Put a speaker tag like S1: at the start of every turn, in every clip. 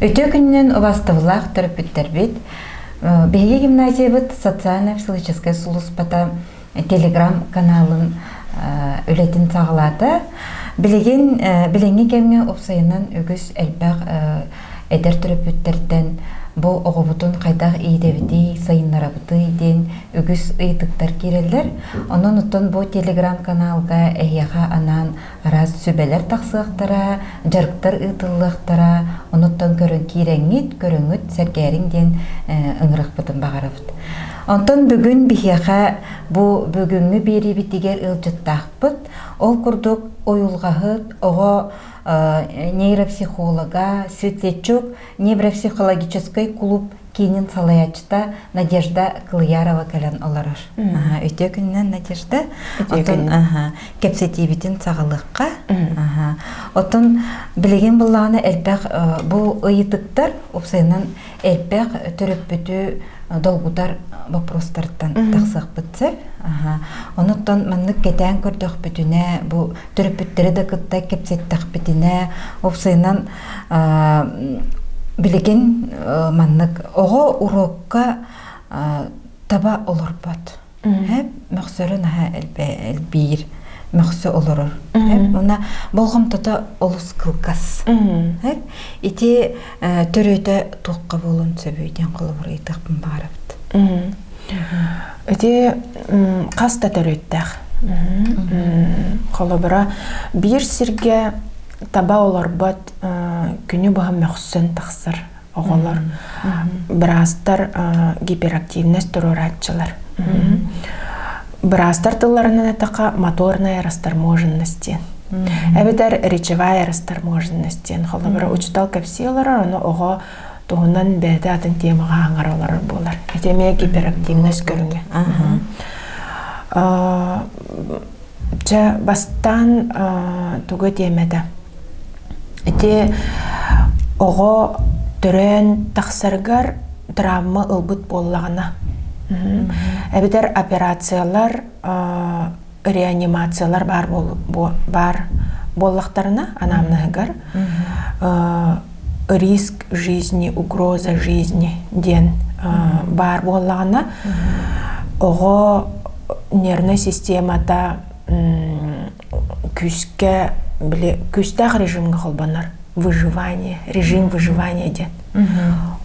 S1: Үтүө күнүнэн убастабыллаах төрөппүттэрбит, биһиги гимназиябыт социально-психологическай сулууспата телеграм-каналын үлэтин саҕалаата. Билигин билиҥҥи кэмҥэ уопсайынан үгүс элбэх эдэр төрөппүттэртэн бу оҕобутун хайдах иитэбитий, сайыннарабытый диэн үгүс ыйытыктар киирэллэр. Онон оттон бу телеграм-каналга эһиэхэ анаан араас сүбэлэр тахсыахтара, дьарыктар ыытыллыахтара, онуттан көрөн киирэҥҥит, көрөҥҥүт, сэргээриҥ диэн ыҥырыахпытын баҕарабыт. Онтон бүгүн биһиэхэ бу бүгүҥҥү биэриибитигэр ыалдьыттаахпыт. Ол курдук уйулҕаһыт, оҕо нейропсихолога Светлячок невропсихологическай клуб киинин салайааччыта Надежда Кылыярова кэлэн олорор. Үтүө күнүнэн Надежда. Оттон кэпсэтиибитин саҕалыахха. Оттон билигин буллаҕына элбэх бу ыйытыктар уопсайынан элбэх төрөппүтү долгутар вопростартан тахсыахпыт сөп. Онуттан маннык кэтээн көрдөхпүтүнэ, бу төрөппүттэри да кытта кэпсэттэхпитинэ, уопсайынан билигин маннык оҕо уруокка таба олорбот. Мөхсөрө наһаа элбиир, мөхсө олорор. Уна болҕомтото олус кылгас. Ити төрүөтэ туохха буолуон сөбүй диэн холобур ыйытыахпын баҕарабыт.
S2: Ити хас да төрүөттээх. Холобура, биир сиргэ таба олорбот күнү быһа мөхсөн тахсар оҕолор быраастар гиперактивность туруорааччылар. Быраастар тылларынан эттэххэ моторная расторможенность диэн. Эбэтэр речевая расторможенность диэн. Холобура, учутал кэпсии олорор, ону оҕо туһунан бэйэтэ атын темаҕа аҥара олорор буолар. Ити эмиэ гиперактивность көрүҥэ. Чэ, бастаан тугу этиэм этэ? Ити оҕо төрөөн тахсарыгар травма ылбыт буоллаҕына, эбэтэр операциялар, реанимациялар баар баар буоллахтарына анамнеһыгар риск жизни, угроза жизни диэн баар буоллаҕына, оҕо нервнай системата күүскэ били күүстээх режимҥэ холбонор выживание режим выживания диэн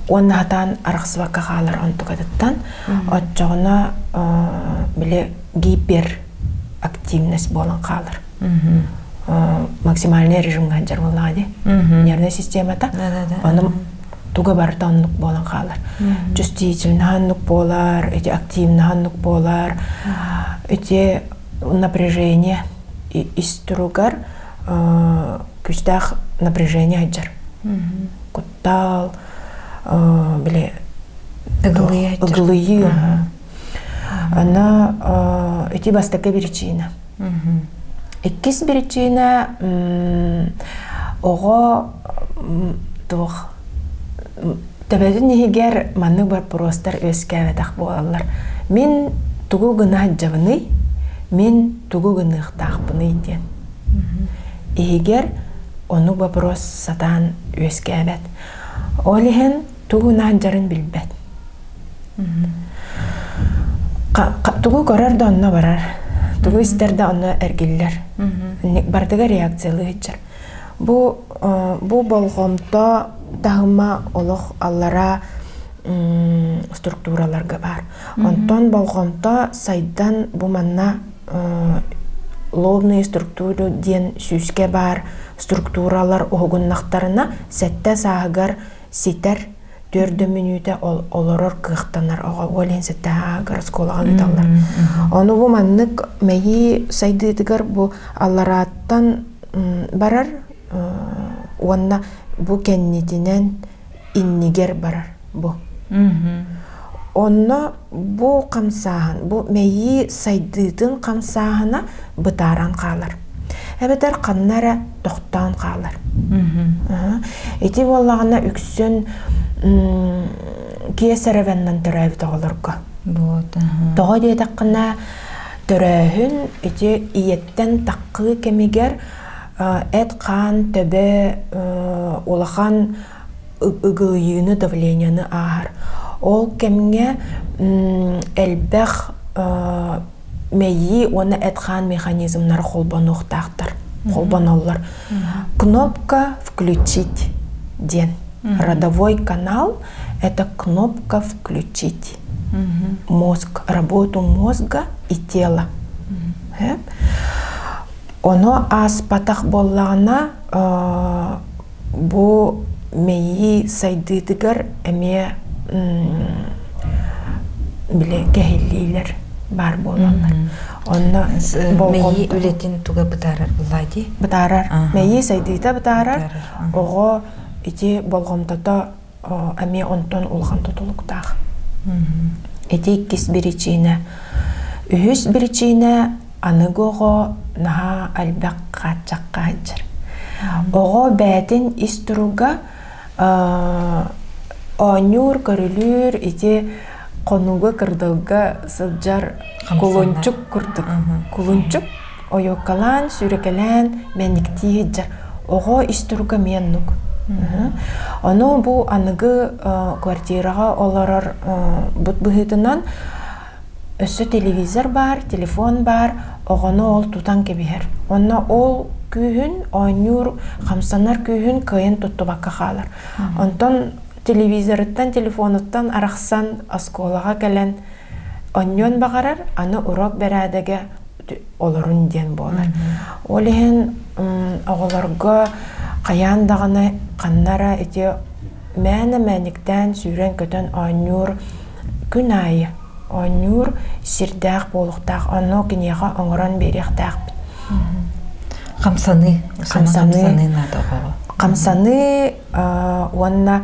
S2: уонна хатаан арахсыбакка хаалар онтукатыттан оччоҕуна били гиперактивность буолан хаалар максимальный режимҥа сылдьар буоллаҕа дии нервнай системата ону туга барыта оннук буолан хаалар чувствительнаһа оннук буолар ити активнаһа оннук буолар ити напряжение ис туругар күүстээх напряжение сылдьар куттал били ыгылыйыы Аны ити бастакы биричиинэ. Иккис биричиинэ оҕо туох төбөтүн иһигэр маннык боппуруостар үөскээбэтэх буолаллар. Мин тугу гына сылдьабыный? Мин тугу гыныахтаахпыный диэн. Иһигэр оннук боппуруос сатаан үөскээбэт. Ол иһин тугу гына сылдьарын билбэт. Тугу көрөр да онно барар, тугу истэр да онно эргиллэр. Барытыгар реакциялыы сылдьар. Бу бу болҕомто таһыма олох аллара структураларга баар. Онтон болҕомто сайдан бу манна лобные структуры диэн сүүскэ баар структуралар уһугуннахтарына сэттэ сааһыгар ситэр төрдө мүнүүтэ олорор кыахтанар оҕо ол иһин сэттэһэ оскуолаҕа ыыталлар. Ону бу маннык мэйии сайдыытыгар бу алларааттан барар уонна бу кэннитинэн иннигэр барар бу. Онно бу хамсааһын, бу мэйии сайдыытын хамсааһына бытааран хаалар. Эбэтэр ханна эрэ тохтоон хаалар. Ити буоллаҕына үксүн киэсэрэвэннэн төрөөбүт оҕолорго. Тоҕо диэтэххинэ, төрөөһүн ити ийэттэн таххыы кэмигэр эт-хаан төбө улахан. ыгылыйыыны, давлениены ааһар. Ол кэмҥэ элбэх мэйии уонна эт-хаан механизмнара холбонуохтаахтар, холбоноллор. Кнопка «Включить» диэн. Родовой канал – это кнопка «Включить». Мозг, работу мозга и тела. Ону ааспатах буоллаҕына, бу мэйии сайдыытыгар эмиэ били кэһиллиилэр баар буолаллар. Онно
S1: мэйии үлэтин туга бытаарар буоллаа дии?
S2: Бытаарар. Мэйии сайдыыта бытаарар. Оҕо ити болҕомтото эмиэ онтон улахан тутулуктаах. Ити иккис биричиинэ. Үһүс биричиинэ аныгы оҕо наһаа элбэх хааччахха сылдьар. Оҕо бэйэтин ис туруга оонньуур, көрүлүүр ити хонууга, кырдалга сылдьар кулунчук курдук. Кулунчук ойуоккалаан, сүүрэкэлээн мэниктии сылдьар. Оҕо ис туруга эмиэ оннук. Ону бу аныгы квартираҕа олорор бут быһыытынан өссө телевизор баар, телефон баар, оҕону ол тутан кэбиһэр. Онно ол күүһүн, оонньуур, хамсанар күүһүн кыайан туттубакка хаалар. Онтон телевизорыттан, телефонуттан арахсан оскуолаҕа кэлэн онньуон баҕарар, аны урок бэрээдэгэ олорун диэн буолар. Ол иһин оҕолорго хайаан даҕаны ханна эрэ ити мээнэ мэниктээн сүүрэн-көтөн оонньуур күн аайы оонньуур сирдээх буолуохтаах, онно киниэхэ оҥорон биэриэхтээхпит.
S1: Хамсаныы. Хамсаныы наада оҕоҕо.
S2: Хамсаныы уонна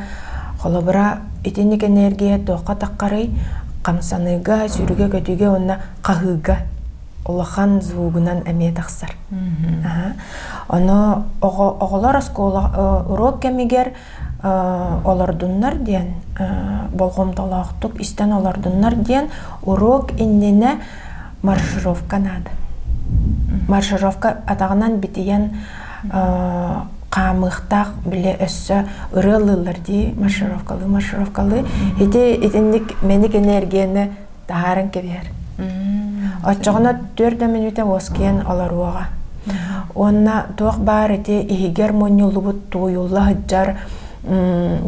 S2: холобура итинник энергия туохха таххарый хамсаныыга, сүүрүүгэ-көтүүгэ уонна хаһыыга улахан звугунан эмиэ тахсар. Ону оҕолор оскуола уруок кэмигэр олордуннар диэн болҕомтолоохтук истэн олордуннар диэн уруок иннинэ маршировка наада. Маршировка атаҕынан битийэн хаамыахтаах били өссө ырыалыыллар дии маршировкалыы маршировкалыы ити итинник мэник энергияны таһааран кэбиһэр. Оччоҕуна түөрт да мүнүүтэ уоскуйан олоруоҕа. Уонна туох баар ити иһигэр мунньуллубут тууйулла сылдьар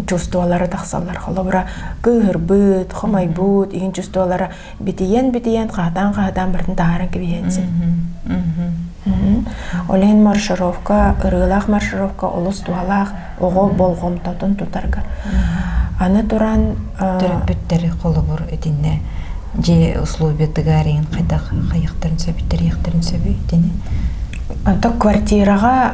S2: чувстволара тахсаллар. Холобура, кыыһырбыт, хомойбут иһин чувстволара битийэн-битийэн, хаһытаан-хаһытаан барытын таһааран кэбиһиэн син. Ол иһин маршировка, ырыалаах маршировка олус туһалаах оҕо болҕомтотун тутарга. Аны туран
S1: төрөппүттэри холобур итиннэ дьиэ условиятыгар иһин хайдах хайыахтарын сөбүй тэрийиэхтэрин сөбүй итини
S2: Онто квартираҕа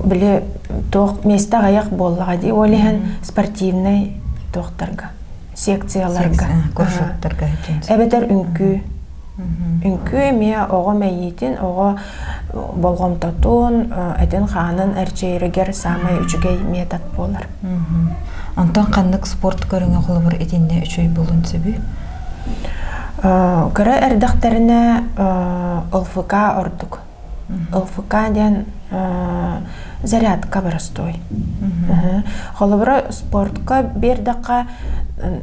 S2: били туох миэстэ аҕыйах буоллаҕа дии ол иһин спортивнай туохтарга секцияларга
S1: кружоктарга
S2: эбэтэр үҥкүү Үҥкүү эмиэ оҕо мэйиитин, оҕо болҕомтотун, этин-хаанын эрчийэригэр саамай үчүгэй метод буолар.
S1: Онтон ханнык спорт көрүҥэ холобур итиннэ үчүгэй буолуон сөбүй?
S2: Кыра эрдэхтэринэ ЛФК ордук. ЛФК диэн зарядка боростуой. Холобура, спортка биэрдэххэ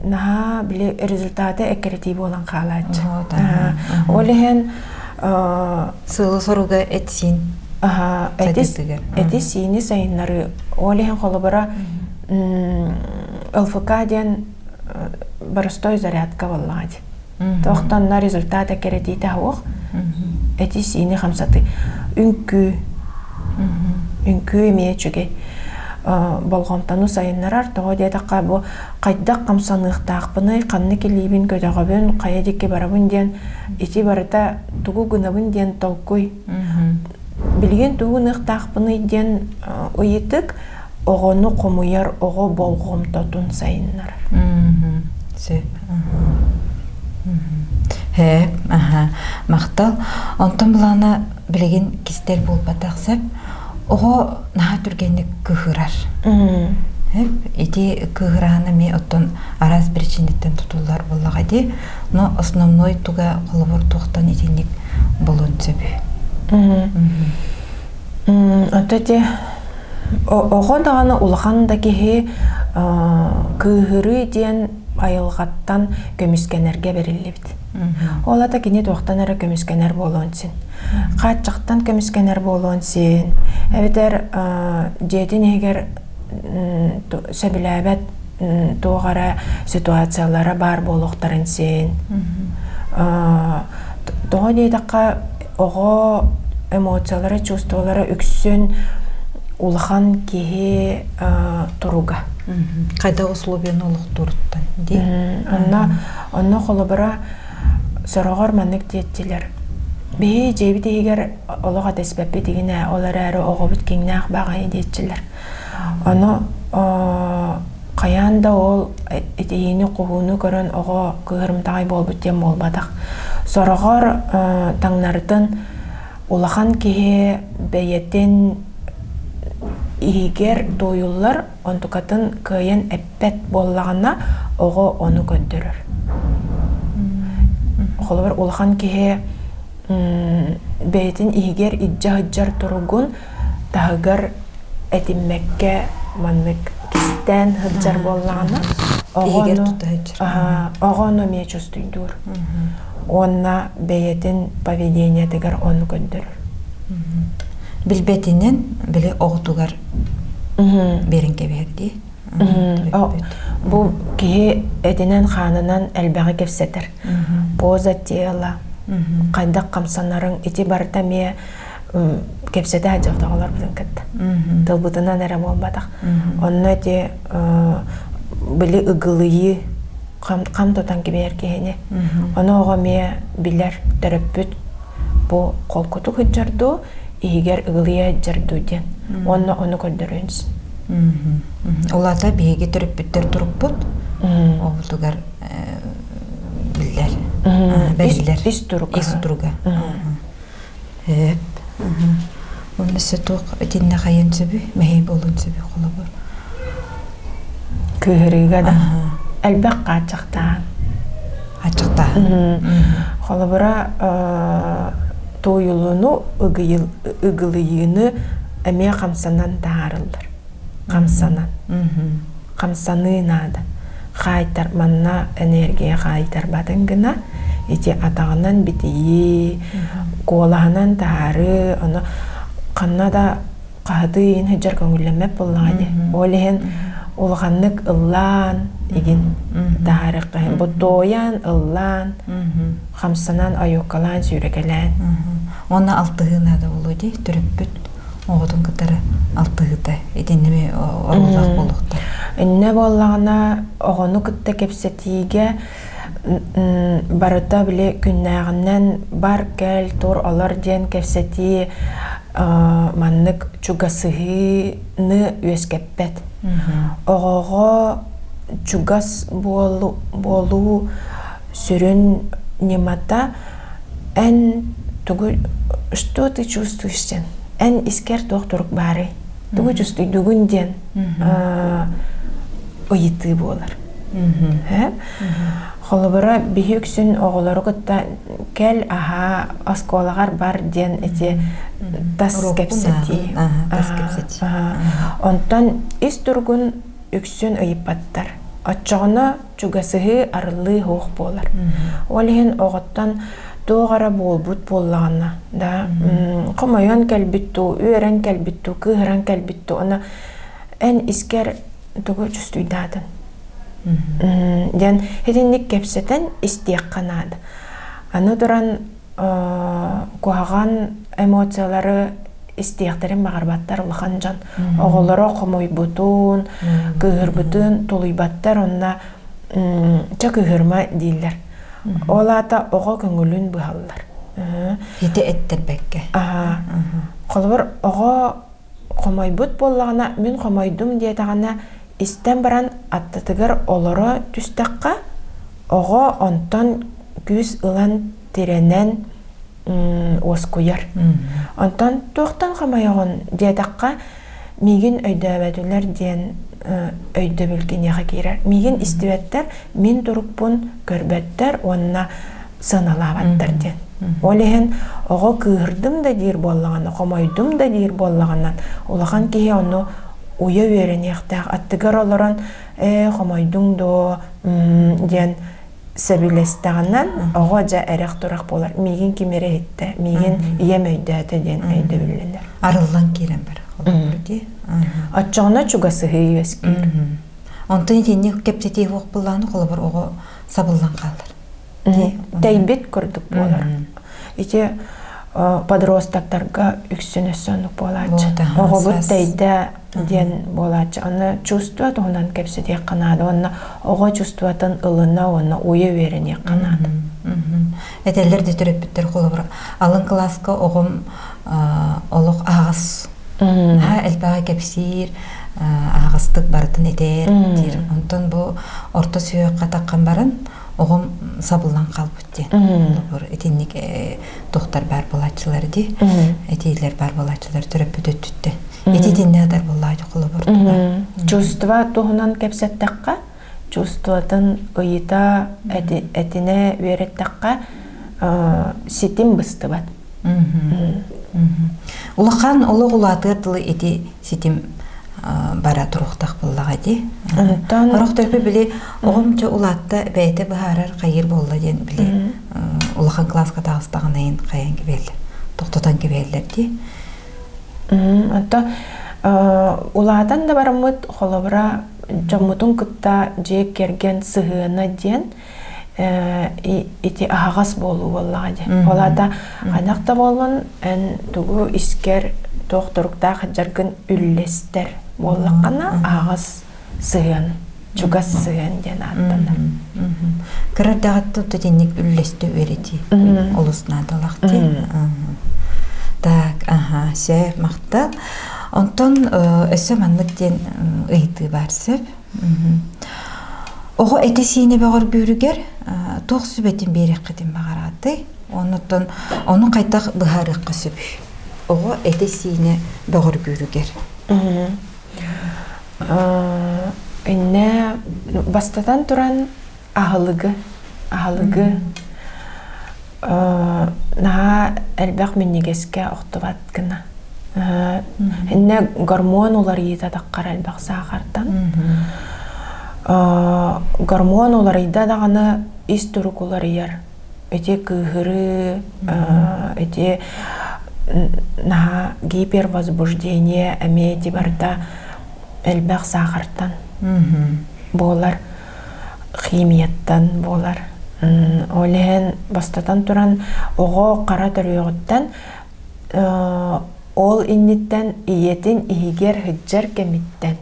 S2: наһаа били результаты эккирэтии буолан хаалааччы. Ол иһин
S1: сыала-соруга эт-сиин
S2: эти-сиини сайыннарыы. Ол иһин холобура ЛФК диэн боростуой зарядка буоллаҕа дии. Тохтонно результата кэрэтиитэ суох. Эти-сиини хамсатыы. Үҥкүү. Үҥкүү эмиэ үчүгэй. Болҕомтону сайыннарар. Тоҕо диэтэххэ бу хайдах хамсаныахтаахпыный, ханнык илиибин көтөҕөбүн, хайа диэки барабын диэн ити барыта тугу гынабын диэн толкуй. Билигин тугу гыныахтаахпыный диэн ыйытык оҕону хомуйар оҕо болҕомтотун сайыннарар.
S1: Сөп. Һэ, аха. Махтал. Онтон былаана билигин кистэл буолбатах сөп. Оҕо наһаа түргэнник кыһырар. Хөп, ити кыһыраһын эмиэ оттон араас причиниттэн тутуллар буоллаҕа дии. Но основной туга холобур туохтан итинник болуон сөбүй?
S2: Ото ити. Оҕо даҕаны улахан да киһи кыыһырыы диэн айылҕаттан көмүскэнэргэ бэриллибит. Ол ата кини туохтан эрэ көмүскэнэр буолуон син. Хааччахтан көмүскэнэр буолуон син. Эбэтэр дьиэтин иһигэр сөбүлээбэт туох эрэ ситуациялара баар буолуохтарын син. Тоҕо диэтэххэ, оҕо эмоциялара, чувстволара үксүн улахан киһи туруга.
S1: Хайдах условияны олохтууруттан дии.
S2: Онно, онно холобура сороҕор маннык диэччилэр. Биһи дьиэбит иһигэр олох этэспэппит игинэ, ол эрээри оҕобут киҥнээх баҕайы диэччилэр. Ону хайаан да ол итиини-куһууну көрөн оҕо кыыһырымтаҕай буолбут диэн буолбатах. Сороҕор таҥнарытын улахан киһи бэйэтин иһигэр туойуллар, онтукатын кыайан эппэт буоллаҕына, оҕо ону көрдөрөр. Холобур, улахан киһи бэйэтин иһигэр илдьэ сылдьар туругун таһыгар этиммэккэ маннык кистээн сылдьар буоллаҕына оҕо ону эмиэ чувствуйдуур уонна бэйэтин поведениетыгар ону көрдөрөр.
S1: Билбэтинэн били оҕотугар биэрэн кэбиһэр дии.
S2: Бу киһи этинэн-хаанынан элбэҕи кэпсэтэр. Поза тела, хайдах хамсанарыҥ ити барыта эмиэ кэпсэтэ сылдьар оҕолорбутун кытта. Тылбытынан эрэ буолбатах. Онно ити били ыгылыйыы хам тутан кибиһэр киһини. Ону оҕо эмиэ билэр, төрөппүт бу холкутук сылдьар дуу, иһигэр ыгылыйа сылдьар дуу диэн. Уонна ону көрдөрүөн
S1: Улаата биһиги төрөппүттэр турукпут оҕотугар биллэр. Бэриллэр.
S2: Ис туруга.
S1: Ис туруга. Эп. Уонна өссө туох итиннэ хайыан сөбүй? Мэһэй буолуон сөбүй холобур?
S2: Кыыһырыыга да элбэх хааччахтаан.
S1: Хааччахтааһын.
S2: Холобура, туойулууну, ыгылыйыыны эмиэ хамсанан таһаарыллар. Хамсанан. Хамсаныы наада. Хаайтар манна энергия хаайтарбатын гына ити атаҕынан битийии, куолаһынан таһаарыы, ону ханна да хаһытыы иһин сылдьар көҥүллэммэт буоллаҕа дии. Ол иһин улаханнык ыллаан игин таһаарыахха иһин бу туойан ыллаан хамсанан ойуоккалаан сүүрэкэлээн.
S1: Уонна алтыһыы наада буолуо дии төрөппүт оҕотун кытары алтыһыыта итинними оруоллаах буолуохтаах.
S2: Иннэ буоллаҕына оҕону кытта кэпсэтиигэ барыта били күннээҕинэн бар кэл тур олор диэн кэпсэтии маннык чугасыһыыны үөскэппэт. Оҕоҕо чугас буолуу сүрүн ньымата эн тугу что ты чувствуешь диэн эн искэр туох турук баарый тугу чувствуйдугун диэн ыйытыы буолар холобура биһи үксүн оҕолору кытта кэл аһаа оскуолаҕар бар диэн ити тас кэпсэтии онтон ис туругун үксүн ыйыппаттар оччоҕуна чугасыһыы арыллыы суох буолар. Ол иһин оҕоттон туох эрэ буолбут буоллаҕына да хомойон кэлбит дуу, үөрэн кэлбит дуу, кыыһыран кэлбит дуу, аны эн искэр тугу чувствуйдаатын диэн итинник кэпсэтэн истиэххэ наада. Аны туран куһаҕан эмоциялары истиэхтэрин баҕарбаттар улахан дьон. Оҕолоро хомойбутун, кыыһырбытын тулуйбаттар онно чэ кыыһырма дииллэр. Ол аата оҕо көҥүлүн быһаллар.
S1: Ити эттэрбэккэ.
S2: Холобур, оҕо хомойбут буоллаҕына, мин хомойдум диэтэҕинэ, истэн баран аттытыгар олоро түстэххэ, оҕо онтон күүс ылан тирэнэн уоскуйар. Онтон туохтан хомойоҕун диэтэххэ, миигин өйдөөбөтүлэр диэн өйдөбүл киниэхэ киирэр. Миигин истибэттэр, мин турукпун көрбөттөр уонна сыаналаабаттар диэн. Ол иһин оҕо кыыһырдым да диир буоллаҕына, хомойдум да диир буоллаҕына, улахан киһи ону уйа үөрэниэхтээх. Аттыгар олорон «Ээ, хомойдуҥ дуо?» диэн сөбүлэстэҕинэн оҕо дьэ эрэх-турах буолар. Миигин ким эрэ иһиттэ, миигин ийэм өйдөөтө диэн өйдөбүллэнэр.
S1: Арыллан киирэн барар холобур дии.
S2: Оччоҕуна чугасыһыы үөскүүр.
S1: Онтон итинник кэпсэтии суох буоллаҕына холобур оҕо сабыллан хаалар.
S2: Тэйбит курдук буолар. Ити подростоктарга үксүн өссө оннук буолааччы. Оҕобут тэйдэ диэн буолааччы. Аны чувство туһунан кэпсэтиэххэ наада уонна оҕо чувствотын ылына уонна уйа үөрэниэххэ наада.
S1: Этэллэр да төрөппүттэр холобура алын кылааска оҕом олох аһаҕас наһаа элбэҕи кэпсиир, аһаҕастык барытын этэр диир. Онтон бу орто сүһүөххэ таххан баран оҕом сабыллан хаалбыт диэн. Холобур, итинник тохтор баар буолааччылар дии. Этиилэр баар буолааччылар төрөппүт өттүттэн. Ити итиннэ атар буоллаачы холобур тута.
S2: Чувство туһунан кэпсэттэххэ, чувствотын ыйыта этинэ үөрэттэххэ ситим быстыбат.
S1: Улахан олох улаатыар дылы ити ситим бара туруохтаах буоллаҕа дии.
S2: Онтон
S1: Орох төрпө били оҕом чэ улаатта бэйэтэ быһаарар хайыыр буолла диэн били улахан кылааска таҕыстаҕына иһин хайан кэбиһэллэр тохтотон кэбиһэллэр дии.
S2: Онтон улаатан да бараммыт холобура дьоммутун кытта дьиэ кэргэн сыһыана диэн ити аһаҕас буолуу буоллаҕа дии. Ол аата хайдах да буоллун эн тугу искэр туох туруктаах сылдьаргын үллэстэр буоллаххына аһаҕас сыһыан, чугас сыһыан диэн ааттанар.
S1: Кыра эрдэҕиттэн итинник үллэстэ үөрэтии олус наадалаах дии. Так, аха, сөп, махтал. Онтон өссө маннык диэн ыйытыы баар сөп. Оҕо этэ-сиинэ бөҕөргүүрүгэр туох сүбэтин биэриэххитин баҕараатый? Оннуттан ону хайдах быһаарыахха сөбүй? Оҕо этэ-сиинэ бөҕөргүүрүгэр.
S2: Иннэ бастатан туран аһылыгы аһылыгы наһаа элбэх минньигэскэ охтубат гына. Иннэ гормон уларыйыыта таххар элбэх саахартан. Гормон уларыйда даҕаны ис турук уларыйар. Ити кыыһырыы, ити наһаа гипервозбуждение эмиэ ити барыта элбэх саахартан буолар, химияттан буолар. Ол иһин бастатан туран оҕо хара төрүөҕүттэн ол инниттэн ийэтин иһигэр сылдьар кэмиттэн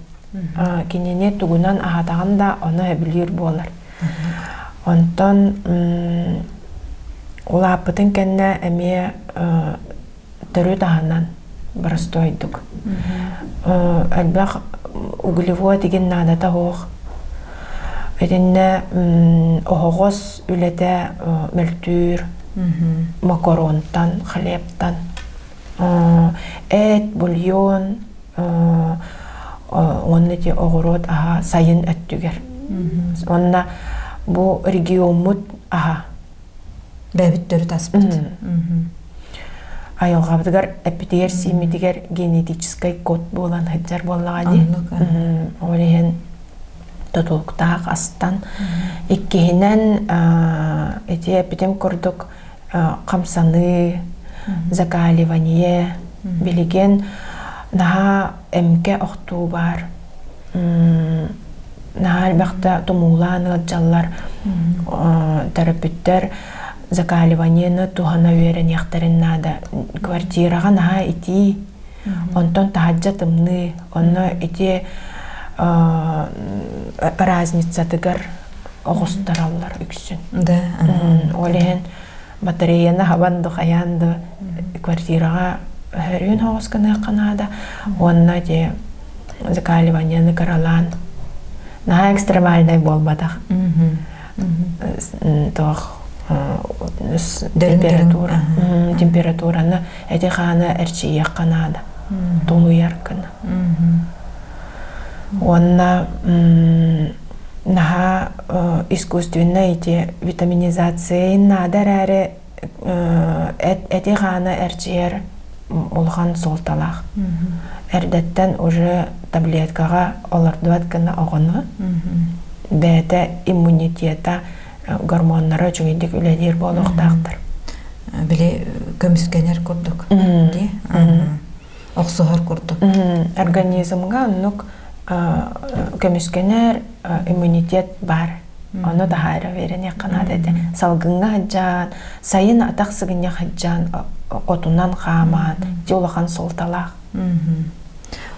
S2: кинини тугунан аһатаҕын да ону сөбүлүүр буолар. Онтон улааппытын кэннэ эмиэ төрүт аһынан боростуойдук. Элбэх углевод игин наадата суох. Итиннэ оһоҕос үлэтэ мөлтүүр, макаронтан, хлебтан. Эт, бульон, уонна ити оҕуруот аһа сайын өттүгэр. Уонна бу региоммут аһа
S1: Бэйэбит төрүт аспыт.
S2: Айылҕабытыгар эппитигэр-сииммитигэр генетическай код буолан сылдьар буоллаҕа дии. Ол иһин тутулуктаах астан. Иккиһинэн ити эппитим курдук хамсаныы, закаливание, билигин наһаа эмкэ охтуу баар. Наһаа элбэхтэ тумуулаан ыалдьаллар төрөппүттэр закаливаниены туһана үөрэниэхтэрин наада. Квартираҕа наһаа итии, онтон таһырдьа тымныы. Онно ити разницатыгар оҕустараллар үксүн.
S1: Да.
S2: Ол иһин батареяны хабан да хайаан да квартираҕа өһөрүүн соҕус гыныахха наада. Уонна ити закаливаниены кыралаан наһаа экстремальнай буолбатах. Туох температура температураны эти хааны эрчийиэххэ наада тулуйар гына. Уонна наһаа искусственнай ити витаминизация наада эрээри. эти-хааны эрчийэр улахан суолталаах. Эрдэттэн уже таблеткаҕа олордубат гына оҕону бэйэтэ иммунитета, гормоннара үчүгэйдик үлэлиир буолуохтаахтар.
S1: Били көмүскэнэр курдук дии охсуһар курдук.
S2: Организмҥа оннук көмүскэнэр иммунитет баар. Ону таһаара үөрэниэххэ наада этэ. Салгыҥҥа сылдьан, сайын атах сыгынньах сылдьан, отунан хааман, ити улахан суолталаах.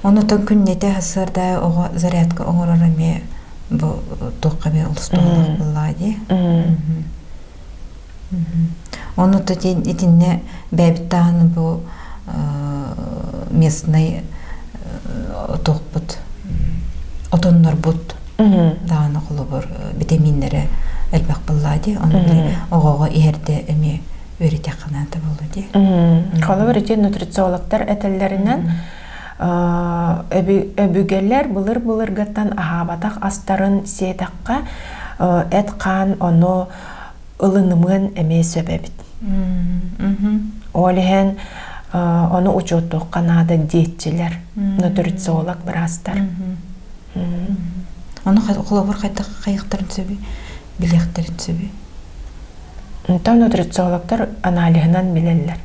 S1: Онутан күннэтэ сарсыарда оҕо зарядка оҥорор эмиэ бу туохха эмиэ олус туһалаах буоллаҕа дии. Ону итиннэ бэйэбит даҕаны бу местнай туохпут отоннорбут даҕаны холобур битэмииннэрэ элбэх буоллаа дии. Ону оҕоҕо иһэрдэ эмиэ үөрэтиэххэ наада буолуо дии.
S2: Холобур ити нутрициологтар этэллэринэн өбүгэлэр былыр-былыргыттан аһаабатах астарын сиэтэххэ эт-хаан ону ылынымыан эмиэ сөп эбит. Ол иһин ону учуоттуохха наада диэччилэр, нутрициолог быраастар.
S1: Ону холобур хайдах хайыахтарын сөбүй, билиэхтэрин сөбүй?
S2: Онтон нутрициологтар аналиһынан билэллэр.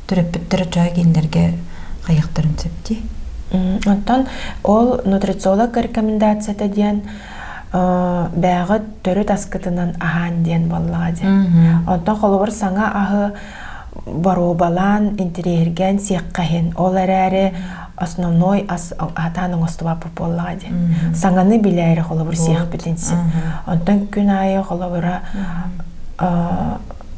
S1: Төрөппүттэр оччоҕо кинилэргэ хайыахтарын сөп дии?
S2: Онтон ол нутрициолог рекомендацията диэн бээҕит төрүт аскытынан аһаан диэн буоллаҕа дии. Онтон холобур саҥа аһы боруобалаан, интэриэһиргээн сиэххэ иһин. Ол эрээри основной ас аһатаан оҥостубаппыт буоллаҕа дии. Саҥаны билээри холобур сиэхпитин син. Онтон күн аайы холобура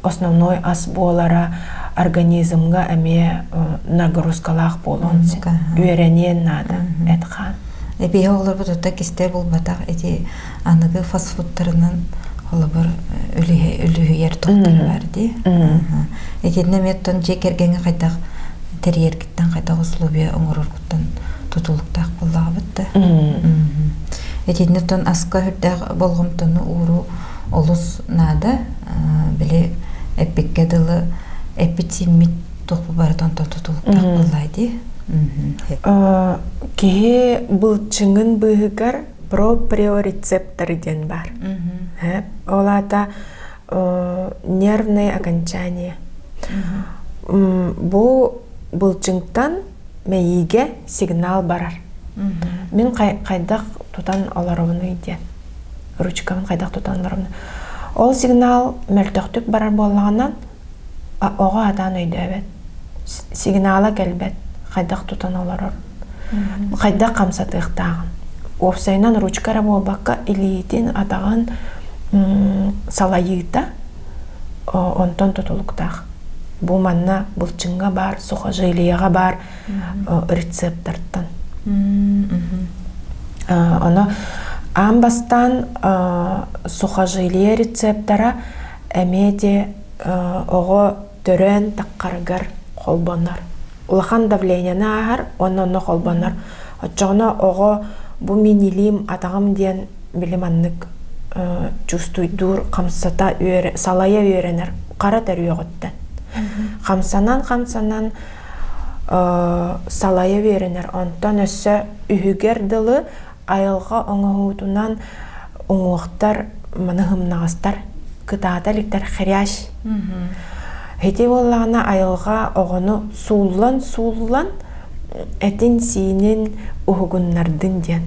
S2: основной ас буолара организмҥа эмиэ нагрузкалаах буолуон син. Үөрэниэн наада эт-хаан.
S1: Эбиһи оҕолорбут отто кистэл булбатах ити аныгы фастфудтарынан холобур үлүһүйэр туохтара бар дии. Итиннэ эмиэ оттон дьиэ кэргэҥҥэ хайдах тэрийэргиттэн хайдах условия оҥороргуттан тутулуктаах буоллаҕыбыт да. Итиннэ оттон аска үрдээх болҕомтону ууруу олус наада. Били эппиккэ дылы эппит-сииммит туох барыта онтон тутулуктаах буоллаа дии.
S2: Киһи былчыҥын быыһыгар проприорецепторы диэн баар. Ол аата нервное окончание. Бу былчыҥтан мэйиигэ сигнал барар. Мин хайдах тутан олоробунуй диэн. Ручкабын хайдах тутан олоробунуй. Ол сигнал мөлтөхтүк барар буоллаҕына оҕо атаан өйдөөбөт. Сигнала кэлбэт. Хайдах тутан олорор. Хайдах хамсатыахтааҕын. Уопсайынан ручка эрэ буолбакка илиитин, атаҕын салайыыта онтон тутулуктаах. Бу манна былчыҥҥа баар, сухожилиеҕа баар рецептартан. Ону аан бастаан сухожилие рецептара эмиэ де оҕо төрөөн таххарыгар холбонор. Улахан давлениены ааһар уонна онно холбонор. Оччоҕуна оҕо бу мин илиим, атаҕым диэн били маннык чувствуйдуур, хамсата салайа үөрэнэр хара төрүөҕүттэн. Хамсанан-хамсанан салайа үөрэнэр. Онтон өссө үһүгэр дылы айылҕа оҥоһуутунан уҥуохтар маны һымнаҕастар кытаата иликтэр хрящ. Ити буоллаҕына айылҕа оҕону сууллан-сууллан этин-сиинин уһугуннардын диэн.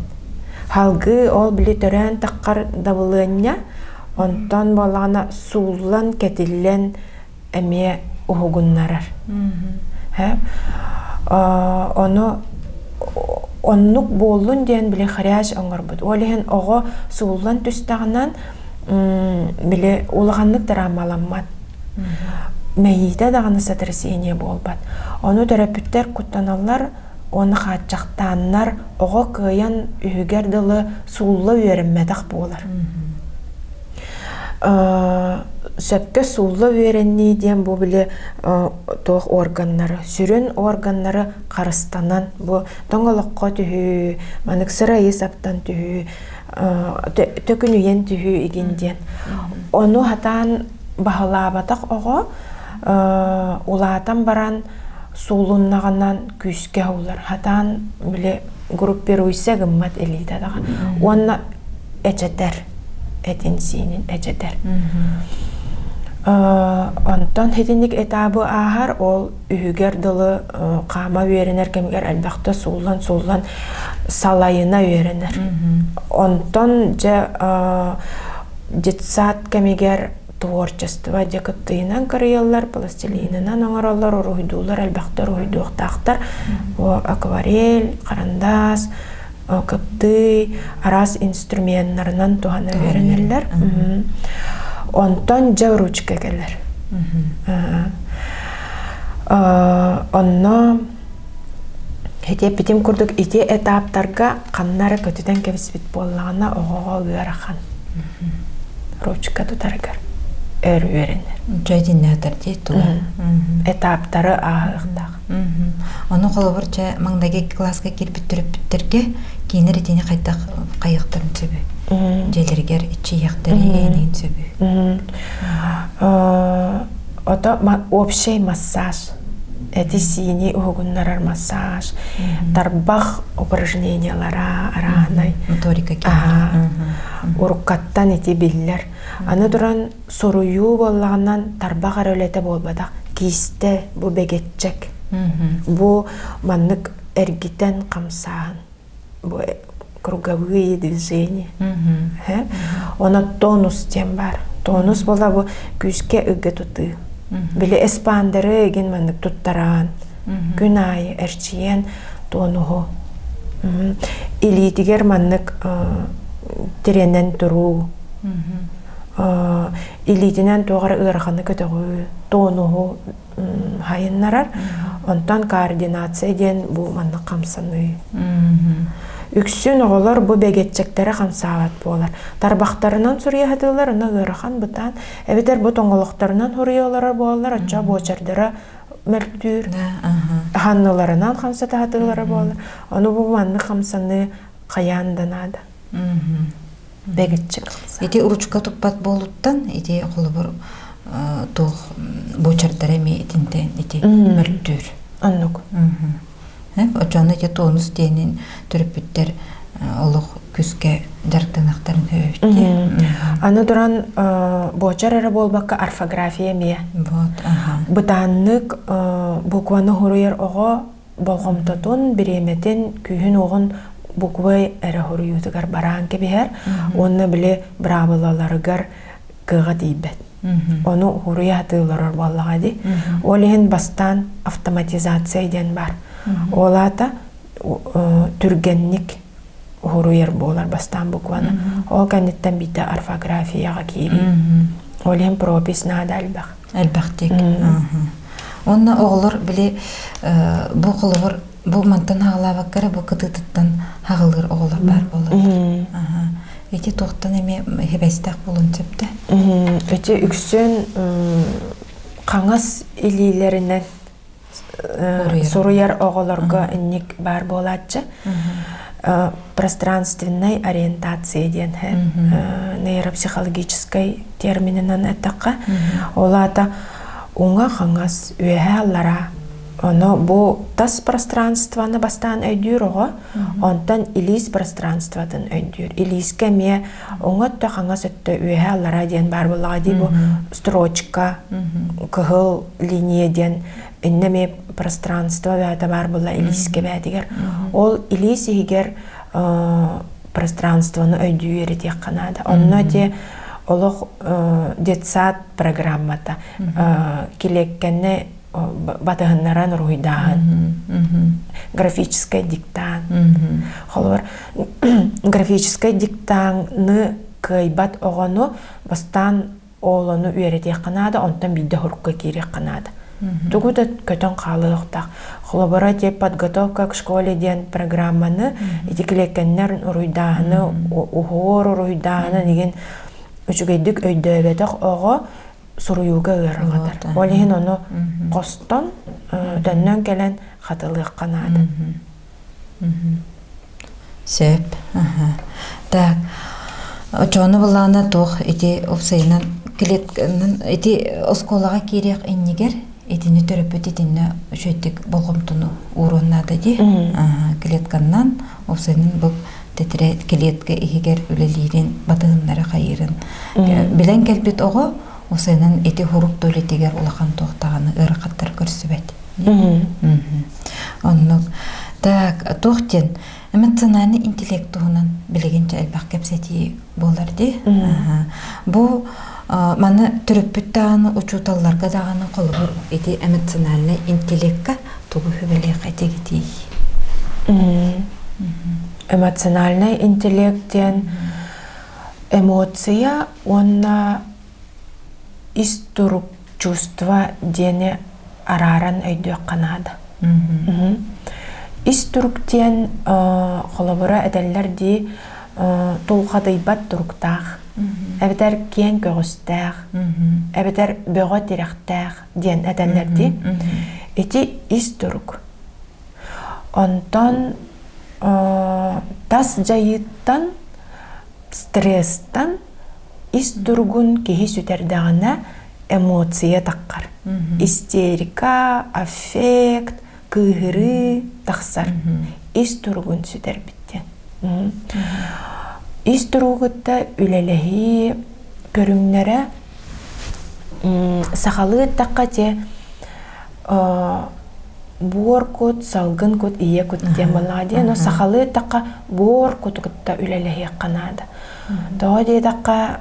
S2: Салгыы ол били төрөөн таххар дабылыанньа, онтон буоллаҕына сууллан, кэтиллэн эмиэ уһугуннарар. Ону оннук буоллун диэн били хрящ оҥорбут. Ол иһин оҕо сууллан түстэҕинэн били улаханнык травмаламмат. Мэйиитэ даҕаны сотрясение буолбат. Ону төрөппүттэр куттаналлар уонна хааччахтааннар оҕо кыайан үһүгэр дылы суулла үөрэммэтэх буолар. Сөпкө суулла үөрэнии диэн бу били туох органнары, сүрүн органнары харыстанан бу тоҥ олоххо түһүү, манык сырайы саптан түһүү, төкүнүйэн түһүү игин диэн. Ону хатаан баһылаабатах оҕо улаатан баран суулуннаҕынан күүскэ уһуллар. Хатаан били группируйса гыммат илиитэ даҕа. Уонна эчэтэр, этин-сиинин эчэтэр. Онтон итинник этабы ааһар, ол үһүгэр дылы хаама үөрэнэр кэмигэр элбэхтэ сууллан-сууллан салайына үөрэнэр. Онтон дьэ детсад кэмигэр творчество дьэ кыттыйынан кырыйаллар, пластилинынан оҥороллор, уруһуйдууллар, элбэхтэ уруһуйдуохтаахтар. Акварель, харандаас, кыптый, араас инструменнарынан туһана үөрэнэллэр. Онтон дьэ ручка кэлэр. Онно ити эппитим курдук ити этаптарга ханна эрэ көтүтэн кэбиспит буоллаҕына оҕоҕо ыарахан. Ручка тутарыгар өр үөрэнэр.
S1: Дьэ итиннээтэр дии тула.
S2: Этаптары ааһыахтаах.
S1: Ону холобур чэ маҥнайгы кылааска киирбит төрөппүттэргэ кинилэр итини хайдах хайыахтарын сөбүй? Дьиэлэригэр иччийиэхтэрин сөбүй?
S2: Ото общий массаж. Эти-сиини уһугуннарар массаж, тарбах упражнениялара араанай.
S1: Моторика
S2: Уруккаттан ити биллэр. Аны туран суруйуу буоллаҕынан тарбах эрэ үлэтэ буолбатах киистэ бу бэгэччэк бу маннык эргитэн хамсааһын бу круговые движения Онон тонус диэн баар тонус буола бу күүскэ ыга тутыы били эспандеры игин маннык туттараан күн аайы эрчийэн тонуһу илиитигэр маннык тирэнэн туруу илиитинэн туох эрэ ыараханы көтөҕүү, тонуһу хайыннарар. Онтон координация диэн бу маннык хамсаныы. Үксүн оҕолор бу бэгэччэктэрэ хамсаабат буолар. Тарбахтарынан суруйа сатыыллар, онно ыарахан бытаан. Эбэтэр бу тоҥолохторунан суруйа олорор буолаллар, оччо буочардара мөлтүүр. Ханныларынан хамсата сатыыллара буолар. Ону бу маннык хамсаныы хайаан да наада. Бэгиччик
S1: Ити ручка туппат буолуттан ити холобур туох буочардара эмиэ итинтэн ити мөлтүүр.
S2: Оннук.
S1: Оччоҕуна ити тонус диэнин төрөппүттэр олох күскэ дьарыктаныахтарын сөбүттэр.
S2: Аны туран буочар эрэ буолбакка орфография эмиэ.
S1: Вот, аха.
S2: Бытааннык букваны хуруйар оҕо болҕомтотун, бириэмэтин, күүһүн-уоҕун буква эрэ хоруйуутугар бараан кэбиһэр уонна били быраабылаларыгар кыаҕа тиийбэт. Ону хуруйа сатыы олорор буоллаҕа дии. Ол иһин бастаан автоматизация диэн баар. Ол аата түргэнник уһуруйар буолар бастаан букваны. Ол кэнниттэн биирдэ орфографияҕа киирии. Ол иһин пропись наада элбэх.
S1: Элбэхтик. Уонна оҕолор били бу холобур бу мантан хаҕалаабакка эрэ бу кытыытыттан хаҕылыыр оҕолор баар буолаллар. Ити туохтан эмиэ хибэстээх буолуон сөптө.
S2: Ити үксүн хаҥас илиилэринэн суруйар оҕолорго инник баар буолааччы. Пространственной ориентация диэн нейропсихологическай термининэн эттэххэ, ол аата уҥа-хаҥас, үөһээ-аллараа. Ону бу тас пространствоны бастаан өйдүүр оҕо, онтон илиис пространствотын өйдүүр. Илиискэ эмиэ уҥа өттө, хаҥас өттө, үөһээ-аллараа диэн баар буоллаҕа дии бу строчка, кыһыл линия диэн иннэ эмиэ пространство бэйэтэ баар буолла илиискэ бэйэтигэр. Ол илиис иһигэр пространствоны өйдүү үөрэтиэххэ наада. Онно ити олох детсад программата килиэккэни батыһыннаран уруһуйдааһын графическай диктант холобур графическай диктаны кыайбат оҕону бастаан ол ону үөрэтиэххэ наада, онтон биирдэ хурукка киириэххэ наада. Тугу да көтөн хаалыахтаах. Холобура, те подготовка к школе диэн программаны ити килиэккэннэр уруйдааһыны, уһуор уруйдааһынын игин үчүгэйдик өйдөөбөтөх оҕо суруйууга ыарырҕатар. Ол иһин ону хостон, төннөн кэлэн хатылыахха наада.
S1: Сөп. Так. Очону былаана туох ити уопсайынан. Клетканан ити оскуолаҕа киириэх иннигэр итини төрөппүт итиннэ үчүгэйдик болҕомтону ууруон наада дии. Клетканнан уопсайынан бу тэтэрээт клетка иһигэр үлэлиирин, батыһыннары хайыырын билэн кэлбит оҕо уопсайынан ити хурук да үлэтигэр улахан туох даҕаны ыарахаттар көрсүбэт. Оннук. Так, туох диэн эмоциональный интеллект туһунан билигин элбэх кэпсэтии буолар дии. Бу маны төрөппүт даҕаны, учууталларга даҕаны холобур ити эмоциональный интеллекка тугу сүбэлиэх этигитий?
S2: Эмоциональный интеллект диэн эмоция уонна ис турук чувство диэни арааран өйдүөххэ наада. Ис турук диэн холобура этэллэр дии тулхадыйбат туруктаах, эбэтэр киэҥ көҕүстээх, эбэтэр бөҕө тирэхтээх диэн этэллэр дии. Ити ис турук. Онтон тас дьайыыттан, стресстэн ис туругун киһи сүтэрдэҕинэ эмоция таххар. Истерика, аффект, кыыһырыы тахсар. Ис туругун сүтэрбит диэн. Ис туругу кытта үлэлэһии көрүҥнэрэ сахалыы эттэххэ те буор кут, салгын кут, ийэ кут диэн буоллаҕа дии. Но сахалыы эттэххэ буор куту кытта үлэлэһиэххэ наада. Тоҕо диэтэххэ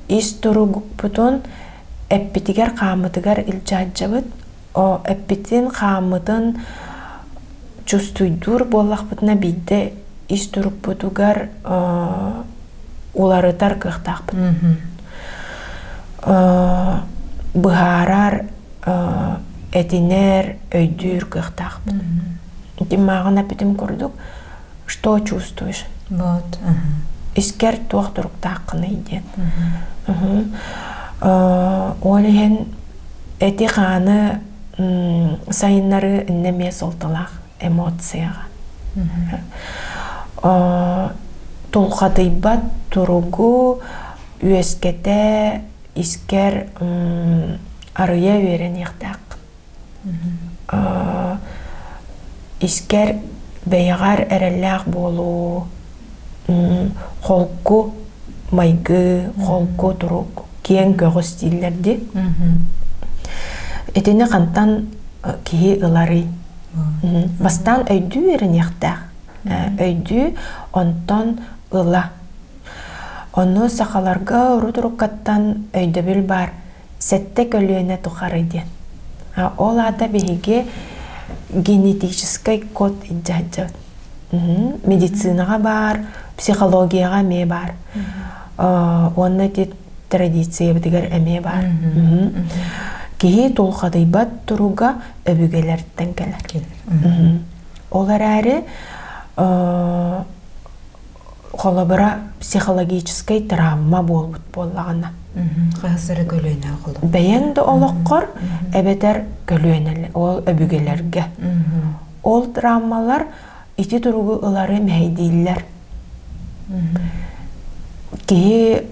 S2: ис туругуппутун эппитигэр хааммытыгар илдьэ сылдьабыт. Эппитин хааммытын чувствуйдуур буоллахпытына биирдэ ис турукпутугар уларытар кыахтаахпыт. Быһаарар, этинэр, өйдүүр кыахтаахпыт. Ити мааҕын эппитим курдук что чувствуешь?
S1: Вот.
S2: Искэр туох туруктааххыный диэн. Ол иһин эти-хааны сайыннарыы иннэ эмиэ суолталаах эмоцияҕа. Тулхадыйбат туругу үөскэтэ искэр арыйа үөрэниэхтээххин. Искэр бэйэҕэр эрэллээх буолуу, холку майгы, холку турук, киэҥ көҕүс дииллэр дии. Итини хантан киһи ыларый? Бастаан өйдүү үөрэниэхтээх. Өйдүү, онтон ыла. Ону сахаларга урут-уруккаттан өйдөбүл баар сэттэ көлүөнэ тухары диэн. Ол аата биһиги генетическэй код илдьэ сылдьабыт. Медицинаҕа баар, психологияҕа эмиэ баар. Уонна ити традициябытыгар эмиэ баар. Киһи тулхадыйбат туруга өбүгэлэртэн кэлэр. Ол эрээри холобура психологическай травма буолбут буоллаҕына
S1: хаһыс эрэ көлүөнэ холобур
S2: бэйэҥ да олоххор эбэтэр көлүөнэ ол өбүгэлэргэ ол травмалар ити туругу ылары мэһэйдииллэр киһи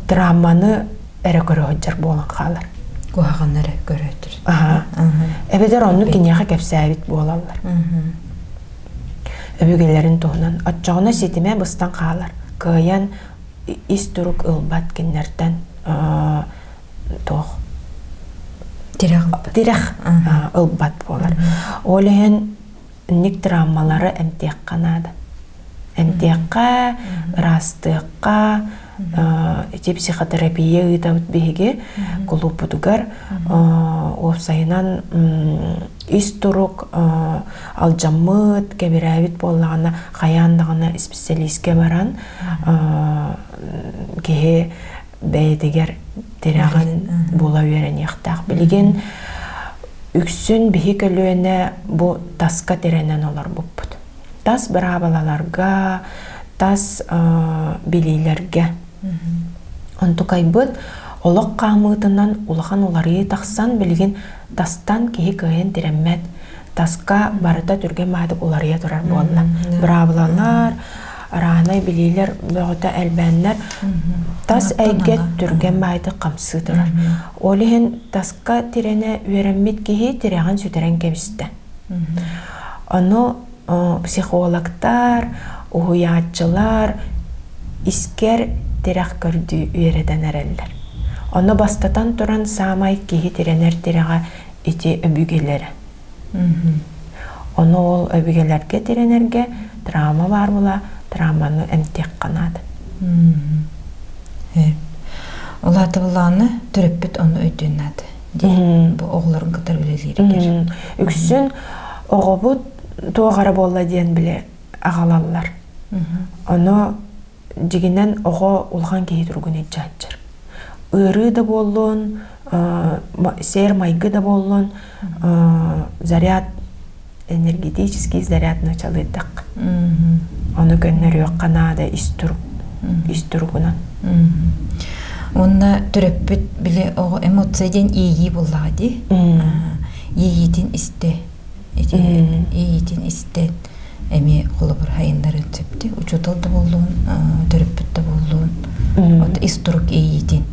S2: травманы эрэ көрө сылдьар буолан хаалар
S1: куһаҕаны эрэ көрөөтүр
S2: эбэтэр оннук киниэхэ кэпсээбит буолаллар Өбүгэлэрин туһунан оччоҕуна ситимэ быстан хаалар, кыайан ис турук ылбат кинилэртэн туох
S1: тирэх ылбат
S2: тирэх ылбат буолар. Ол иһин инник травмалары эмтиэххэ наада. Эмтиэххэ, ыраастыахха, ити психотерапия ыытабыт биһиги кулууппутугар уопсайынан ис турук алдьаммыт, кэбирээбит буоллаҕына хайаан даҕаны исписэлиискэ баран киһи бэйэтигэр тирэҕин була үөрэниэхтээх. Билигин үксүн биһи көлүөнэ бу таска тирэнэн олорбуппут. Тас быраабылаларга, тас билиилэргэ. Онтукайбыт олох хаамыытынан улахан уларыйыы тахсан билигин тастан киһи кыайан тирэммэт. Таска барыта түргэн баҕайытык уларыйа турар буолла. Быраабылалар, араана. Электроннай билиилэр бөҕөтө элбээннэр тас эйгэ түргэн баайдык хамсыы турар. Ол иһин таска тирэнэ үөрэммит киһи тирэҕин сүтэрэн кэбистэ. Ону психологтар, уһуйааччылар искэр тирэх көрдүү үөрэтэн эрэллэр. Ону бастатан туран саамай киһи тирэнэр тирэҕэ ити өбүгэлэрэ. Ону ол өбүгэлэргэ тирэнэргэ травма баар була, травманы эмтиэххэ наада.
S1: Улаата буллаҕына төрөппүт ону өйдүөн наада диэн бу оҕолорун кытары үлэлииригэр.
S2: Үксүн оҕобут туох эрэ буолла диэн бile аҕалаллар. Ону дьигинэн оҕо улахан киһи туругун илдьэ сылдьар. Ыарыы да буоллун, сиэр-майгы да буоллун, заряд, энергетический заряд началыйдах. Ону көннөрүөххэ наада ис турук, ис туругунан.
S1: Уонна төрөппүт били оҕо эмоция диэн иэйии буоллаҕа дии. Иэйиитин истэ, иэйиитин истэн эмиэ холобур хайыннарын сөптүү учуутал да буоллун төрөппүт да буоллун вот ис турук иэйиитин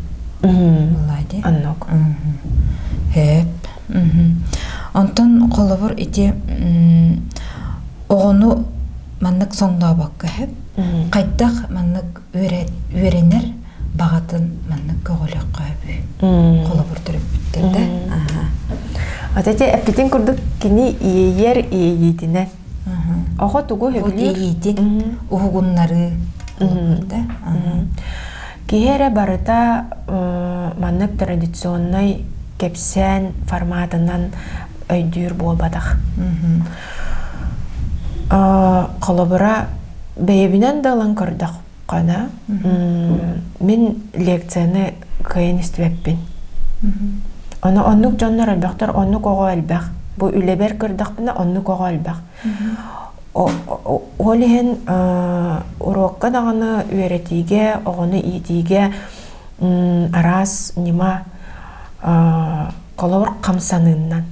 S1: буоллаа
S2: Оннук.
S1: Хөп. Онтон холобур ити оҕону маннык соҥнообокко хөп хайдах маннык үөрэнэр баҕатын маннык көҕүлүөххэ сөбүй холобур төрөппүттэр да
S2: Ата ити эппитин курдук кини иэйэр иэйиитинэн оҕо тугу сөбүлүүр
S1: иэйиитин уһугуннарыы да
S2: киһи эрэ барыта маннык традиционнай кэпсээн форматынан өйдүүр буолбатах холобура бэйэбинэн да ылан көрдөх Хана мин лекцияны кыайан истибэппин. Ону оннук дьоннор элбэхтэр, оннук оҕо элбэх. Бу үлэбэр көрдөхпүнэ оннук оҕо элбэх. Ол иһин уруокка даҕаны үөрэтиигэ, оҕону иитиигэ араас ньыма холобур хамсаныыннан,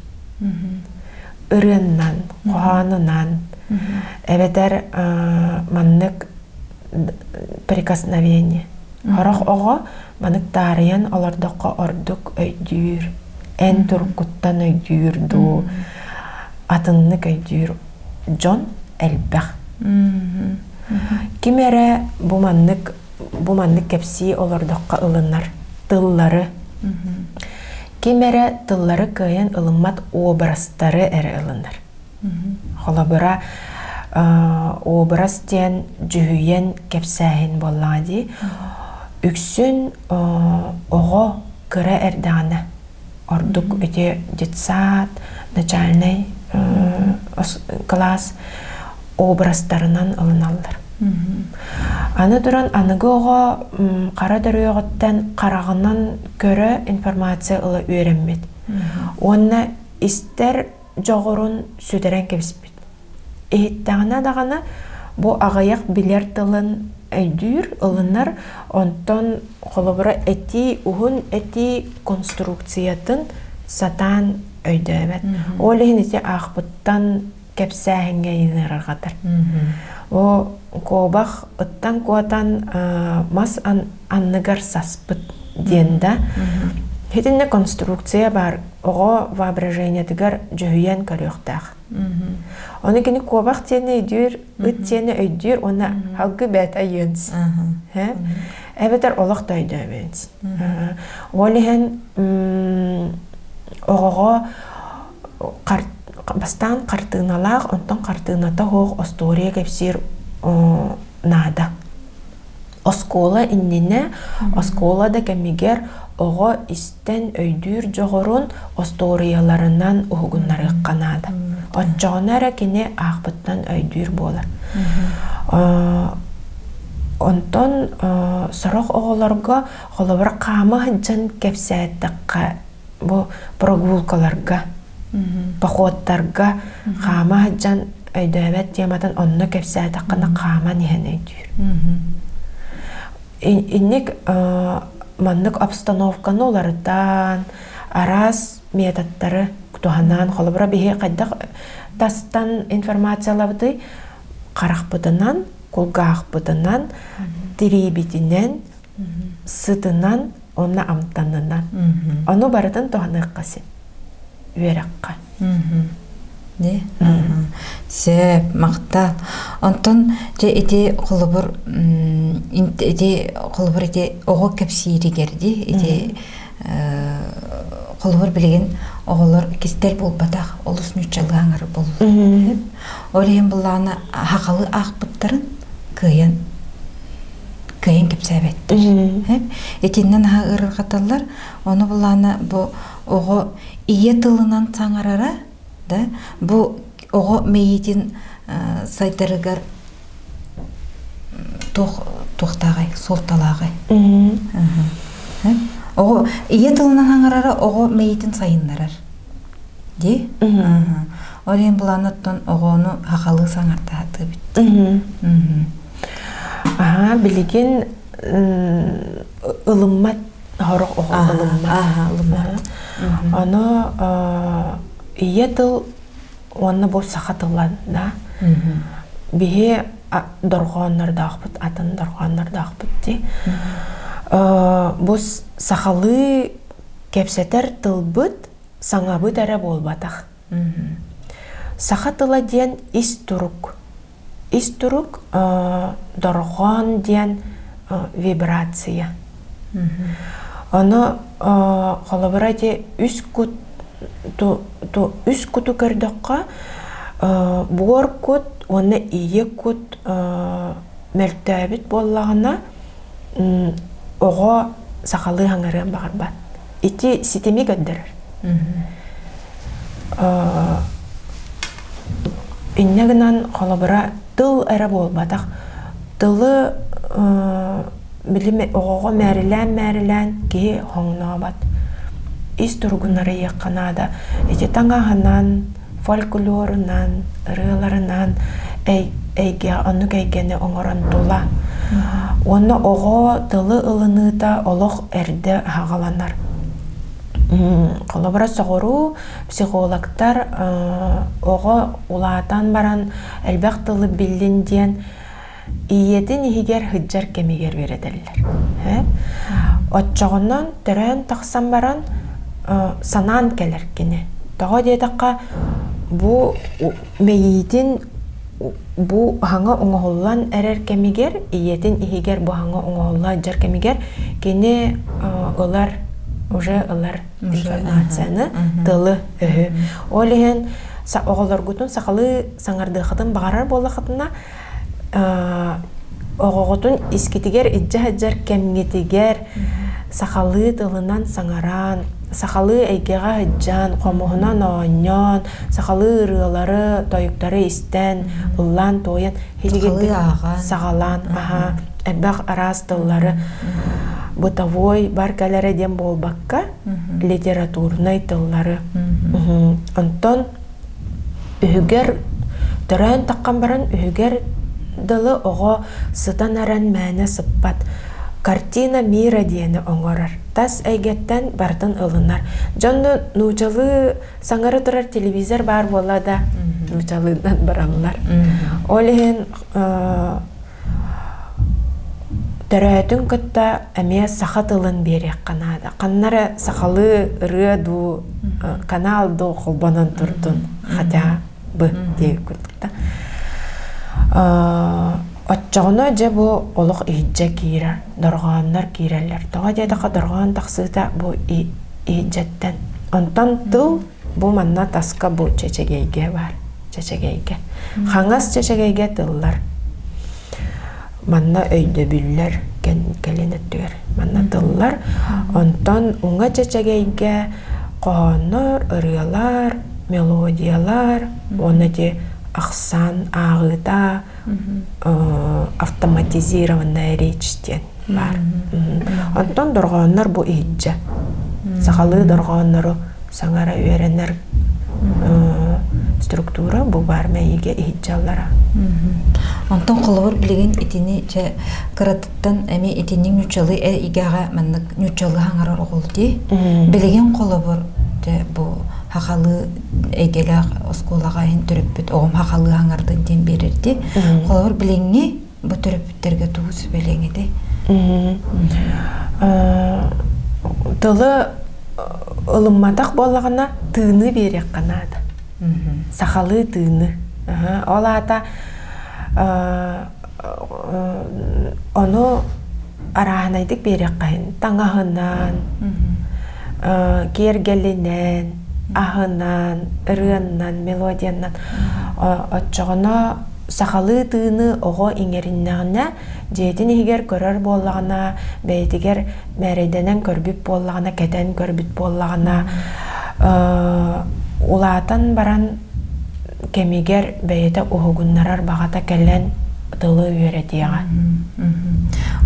S2: ырыаннан, хоһоонунан, эбэтэр маннык прикосновение. Сорох оҕо маннык таарыйан олордоххо ордук өйдүүр. Эн туруккуттан өйдүүр дуу, атыннык өйдүүр дьон элбэх. Ким эрэ бу маннык бу маннык кэпсии олордоххо ылынар тыллары. Ким эрэ тыллары кыайан ылыммат образтары эрэ ылынар. Холобура, образ диэн дьүһүйэн кэпсээһин буоллаҕа дии. Үксүн оҕо кыра эрдэҕинэ, ордук ити детсад, начальнай кылаас образтарынан ылыналлар. Аны туран аныгы оҕо хара төрүөҕүттэн хараҕынан көрө информация ыла үөрэммит. Уонна истэр дьоҕурун сүтэрэн кэбиспит. Иһиттэҕинэ даҕаны бу аҕыйах билэр тылын өйдүүр, ылынар, онтон холобура этии уһун этии конструкциятын сатаан өйдөөбөт. Ол иһин ити аахпыттан кэпсээһиҥҥэ ыҥырарҕатар. О куобах ыттан куотан мас анныгар саспыт диэн да. Итиннэ конструкция баар оҕо воображениетыгар дьүһүйэн көрүөхтээх. Ону кини куобах диэни өйдүүр, ыт диэни өйдүүр уонна халгы бэт айыанс. Эбэтэр олох да өйдөөбүнс. Ол иһин оҕоҕо бастаан хартыыналаах, онтон хартыыната суох остуоруйа кэпсиир наада. Оскуола иннинэ, оскуола да кэмигэр оҕо истэн өйдүүр дьоҕурун остуоруйаларынан уһугуннарыахха наада. Оччоҕуна эрэ кини аахпыттан өйдүүр буолар. Онтон сорох оҕолорго холобур хаама сылдьан кэпсээтэххэ бу прогулкаларга, походтарга хаама сылдьан өйдөөбөт тематын онно кэпсээтэххинэ хааман иһэн өйдүүр. Инник маннык обстановканы уларытан, араас методтары туһанан, холобура биһи хайдах тастан информациялабытый харахпытынан, кулгаахпытынан, тириибитинэн, сытынан уонна амтанынан. Ону барытын туһаныахха син үөрэххэ.
S1: Дии. Сөп, махтал. Онтон дьэ ити холобур ити холобур ити оҕо кэпсииригэр дии ити холобур билигин оҕолор кистэл буолбатах олус нууччалыы аҥары буоллулар. Ол иһин былаана хахалы аахпыттарын кыайан кыайан кэпсээбэттэр. Итиннэн аһа ыарырҕаталлар. Ону былаана бу оҕо ийэ тылынан саҥарара да бу оҕо мэйиитин сайдарыгар туох туохтааҕый суолталааҕый оҕо ийэ тылынан саҥарара оҕо мэйиитин сайыннарар дии ол иһин былаанаттан оҕону хахалыы саҥартаһатыыбыт
S2: Аһаа, билигин ылыммат сорох оҕо ылыммат. Ону ийэ тыл уонна бу саха тыла да биһи дорҕооннордоохпут атын дорҕооннордоохпут дии. Бу сахалыы кэпсэтэр тылбыт саҥабыт эрэ буолбатах. Саха тыла диэн ис турук. Ис турук дорҕоон диэн вибрация. Ону холобура ити үс кут үс куту көрдөххө буор кут уонна ийэ кут мөлтөөбүт буоллаҕына оҕо сахалыы хаҥарыан баҕарбат. Ити ситими көрдөрөр. Инньэ гынан, холобура, тыл эрэ буолбатах. Тылы били оҕоҕо мээрилээн-мээрилээн киһи хоҥнообот. Ис туругун арыйыахха наада. Ити таҥаһынан, фольклорунан, ырыаларынан эйгэ, оннук эйгэни оҥорон тула. Уонна оҕо тылы ылыныыта олох эрдэ аһаҕаланар. Холобура, соҕуруу психологтар оҕо улаатан баран элбэх тылы биллин диэн ийэтин иһигэр сылдьар кэмигэр үөрэтэллэр. Оччоҕунан төрөөн тахсан баран санаан кэлэр кини. Тоҕо диэтэххэ, бу мэйиитин бу хаҥа оҥоһуллан эрэр кэмигэр, ийэтин иһигэр бу хаҥа оҥоһулла сылдьар кэмигэр кини ылар, уже ылар информацияны, тылы, өһү. Ол иһин оҕолоргутун сахалыы саҥардыаххытын баҕарар буоллаххытына, оҕоҕутун искитигэр илдьэ сылдьар кэмҥитигэр сахалыы тылынан саҥаран, сахалыы эйгэҕэ сылдьан, хомуһунан оонньоон, сахалыы ырыалары, тойуктары истэн, ыллаан-туойан, саҕалаан, аһаа, элбэх араас тыллары бытовой бар кэлэрэ диэн буолбакка, литературнай тыллары. Онтон Үһүгэр төрөөн таххан баран үһүгэр дылы оҕо сытан эрэн мээнэ сыппат. Картина мира диэни оҥорор. Тас эйгэттэн барытын ылынар. Дьон нуучалыы саҥара турар телевизор баар буолла да нуучалыынан бараллар. Ол иһин Төрөөтүн кытта эмиэ саха тылын биэриэххэ наада. Ханна эрэ сахалыы ырыа дуу, канал дуу холбонон турдун, хотя бы диэбит курдук да. Оччоҕуна дьэ бу олох иһирдьэ киирэр, дорҕооннор киирэллэр. Тоҕо диэтэххэ дорҕоон тахсыыта бу иһирдьэттэн. Онтон тыл бу манна таска бу чэчэгэйгэ баар. Чэчэгэйгэ. Хаҥас чэчэгэйгэ тыллар. Манна өйдөбүллэр кэлин өттүгэр. Манна тыллар. Онтон уҥа чэчэгэйгэ хоһооннор, ырыалар, мелодиялар уонна ити ахсаан ааҕыыта автоматизированная речь диэн баар. Онтон дорҕооннор бу иһирдьэ. Сахалыы дорҕооннору саҥара үөрэнэр структура бу баар мэйиигэ иһирдьэ аллара.
S1: Онтон холобур билигин итини чэ кыратыттан эмиэ итинник ньуччалыы игэҕэ маннык ньуччалыы хаҥарар оҕол дии. Билигин холобур дьэ бу хахалыы эйгэлээх оскуолаҕа иһин төрөппүт оҕом хахалыы хаҥардын диэн биэрэр дии. Холобур билиҥҥи. Бу төрөппүттэргэ тугу сүбэлиэҥ этэй?
S2: Тылы ылымматах буоллаҕына тыыны биэриэххэ наада. Сахалыы тыыны. Ол аата ону арааһынайдык биэриэххэ иһин таҥаһынан, киэргэлинэн, аһынан, ырыаннан, мелодиянан. Оччоҕуна сахалыы тыыны оҕо иҥэриннэҕинэ, дьиэтин иһигэр көрөр буоллаҕына, бэйэтигэр мээрэйдэнэн көрбүт буоллаҕына, кэтэн көрбүт буоллаҕына, улаатан баран кэмигэр бэйэтэ уһугуннарар баҕата кэлэн тылы үөрэтиэҕэ.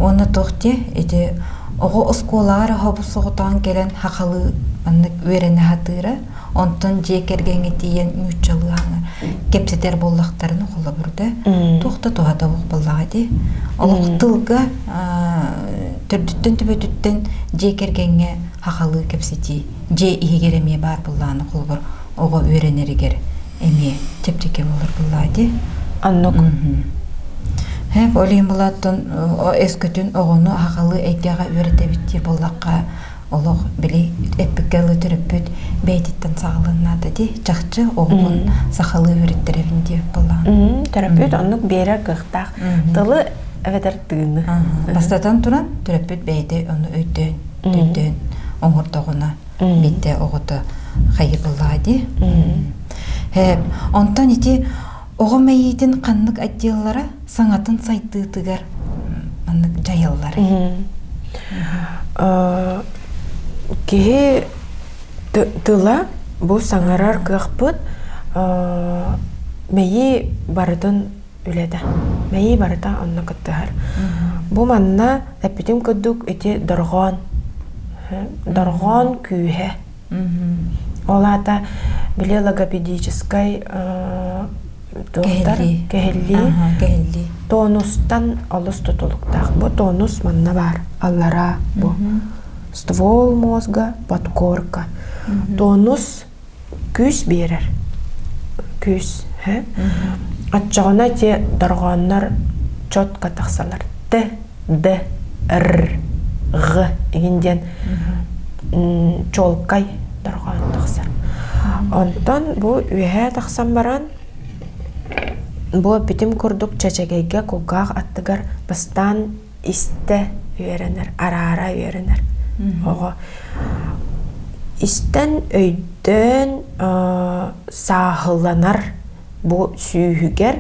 S1: Уонна туох диэ ити оҕо оскуолаҕа эрэ хобус-соҕотоон кэлэн хахалыы маннык үөрэнэ сатыыра, онтон дьиэ кэргэҥҥэ тиийэн нууччалыы аҥы кэпсэтэр буоллахтарына холобур да туох да туһата суох буоллаҕа дии. Олох тылга төрдүттэн төбөтүттэн дьиэ кэргэҥҥэ хахалыы кэпсэтии дьиэ иһигэр эмиэ баар буоллаҕына холобур оҕо үөрэнэригэр эмиэ чэпчэки буолар буоллаа дии.
S2: Оннук.
S1: Һэп ол иһин булааттан өскөтүн оҕону аһаҕалыы эйгэҕэ үөрэтэбит диир буоллахха олох били эппиккэ ылы төрөппүт бэйэтиттэн саҕалыан наада дии. Чахчы оҕобун сахалыы үөрэттэрэбин диэбит буоллаҕына.
S2: Төрөппүт оннук биэрэр кыахтаах. Тылы эбэтэр тыыны.
S1: Бастатан туран төрөппүт бэйэтэ ону өйдөөн, өйдөөн оҥордоҕуна биирдэ оҕото хайырыллаа дии. Онтон ити оҕо мэйиитин ханнык отделлара саҥатын сайдыытыгар маннык дьайалларый?
S2: Киһи тыла бу саҥарар кыахпыт мэйии барытын үлэтэ. Мэйии барыта онно кыттыһар. Бу манна эппитим курдук ити дорҕоон. Дорҕоон күүһэ. Ол аата били логопедическай туохтар кэһиллии тонустан олус тутулуктаах. Бу тонус манна баар. Аллараа бу. Ствол мозга, подкорка. Тонус күүс биэрэр күүс оччоҕуна ити дорҕооннор четко тахсаллар т д р ҕ игин диэн чуолкай дорҕоон тахсар онтон бу үөһээ тахсан баран бу эппитим курдук чэчэгэйгэ кулгаах аттыгар бастаан истэ үөрэнэр, араара үөрэнэр оҕо. Истэн, өйдөөн сааһыланар бу сүүһүгэр